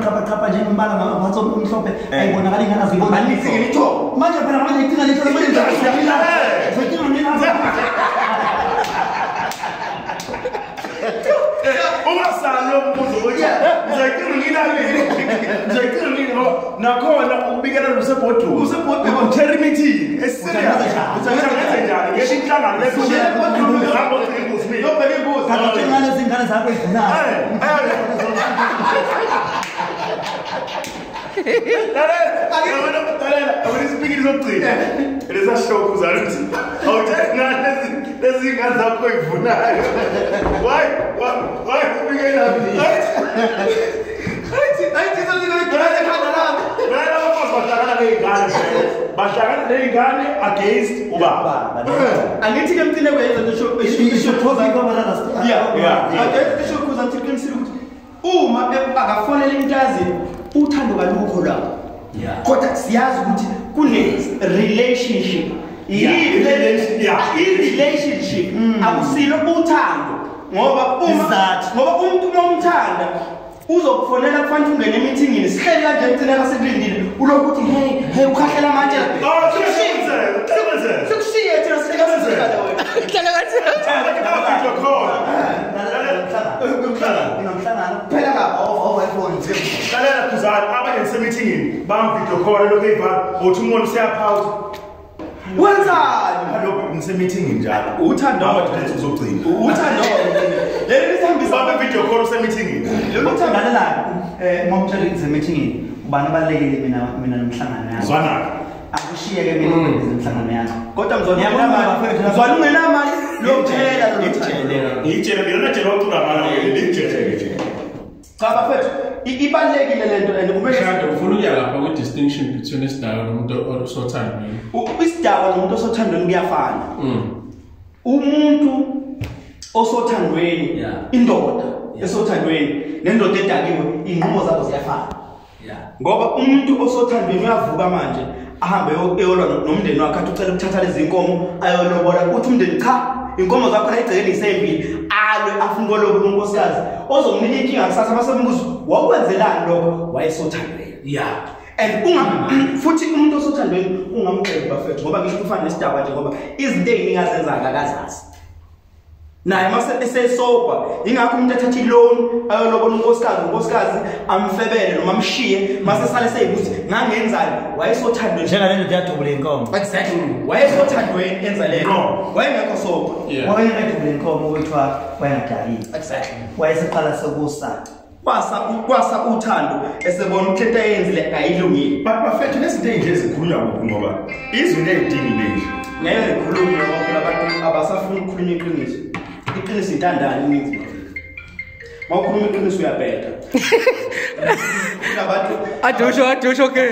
Qapha njengombala ngaphansi omhlophe ayibonakali ingane azibona. Angithi Manje phela manje icinga litho manje ngizocinga mina. Ungasali lo mbuzo ukuthi ngizocinga ngina ngizocinga ngina ngoba nakhona ukubikela usebhodroom. Usebhodroom. Uthera meeting eserious. Uthenga njani? Ngisho inhlangano Usebhodroom. Ngapho imbuzi mina. Yobheka imbuzi. Kanti ingane izingane zakho ezivunayo. Lalela, awuna isipikili sokugcina. Lesashoku uzalo ukuthi awuthenga lezi ngane zakho ezivunayo. Why ubikela mina? Ayithi sezingane ekhanda lami. Vele abafazi bahlangana ney'ngane vele. Bahlangana ney'ngane against ubaba. Angithi ke mcine kwenza ngisho Yeah. Against isho kuza ngithi qinisile ukuthi uma akafonela intazi uthando kalukho lapho. Kodwa siyazi ukuthi kune relationship. I-relationship akusilo uthando ngoba uma ngoba umuntu uma umthanda uzokufonela kufanele ungene emithingini sihleli kanje emcine kasekulindile ulokhu uthi hey hey ukhahlela amatshe sikushiye thina sihleka sihlale wena Hlala kathi. Video call. Nginomhlangano. Phela ngapha off iPhone. Lalela Khuzani, abanye ngisemithingini bam video call lokhu eyibhala uthi umuntu useyaphawuza. Wenzani? Lokhu ngisemithingini njalo. Uthando Abadoda uzogcina. Uthando leli lisihambisa Bambe video call usemithingini. lolu thando Lalela ngomtshela ngisemithingini ubani obalulekile mina nomhlangano yami. Zwana. Akushiyeke mina ngizemhlangano yami. Kodwa mzwana Ngiyabona bafethu mzwana ungenamali lomtshela lolu Ngitshela mina natshela wacula ngalo ngitshele nje. Cha bafethu ibalulekile lento and kumele Mshado ufuna ukuya lapha kwi-distinction between isidakwa nomuntu osothandweni. Isidakwa nomuntu osothandweni kuyafana. Umuntu osothandweni indoda esothandweni nendoda edakiwe inqumo zabo ziyafana. Ngoba umuntu osothandweni uyavuka manje ahambe eyolwa nomndeni wakhe athi ucela ukuthatha lezi inkomo ayolobola uthi umndeni cha inkomo zakho la igcekeni isempili alwe afuna ukolobola unkosikazi ozomnika inkinga kusasa basembuzo wakwenzelani lokho wayesothandweni. And futhi umuntu osothandweni ungamxebi bafethu ngoba ngisho ufana nesidakwa nje ngoba izinto eziningi azenza akakazazi. Naye mase esesoba ingakho umuntu athatha iloan ayolobola unkosikazi amfebele noma amshiye mase sale seyibuthi ngangenzani wayesothandweni Njengale ndoda yadubula inkomo. Exactly. Wayesothandweni enza lento. Wayengekho soba. Wayengedubula inkomo kuthiwa wayengadakile. Exactly. Wayeseqala sekusa. Kwasa uthando esebona ukuthi into ayenzile ayilungile. Bafethu lezinto ezinje ezikhulunywa kuphi ngoba izinto ezidingile nje. Ngeke ngikhulume ngoba phela abantu abasafuni ukukhuluma iqiniso. Iqiniso intandane iningi. Mawukhuluma iqiniso uyabheda. Kunabantu Adusho ke.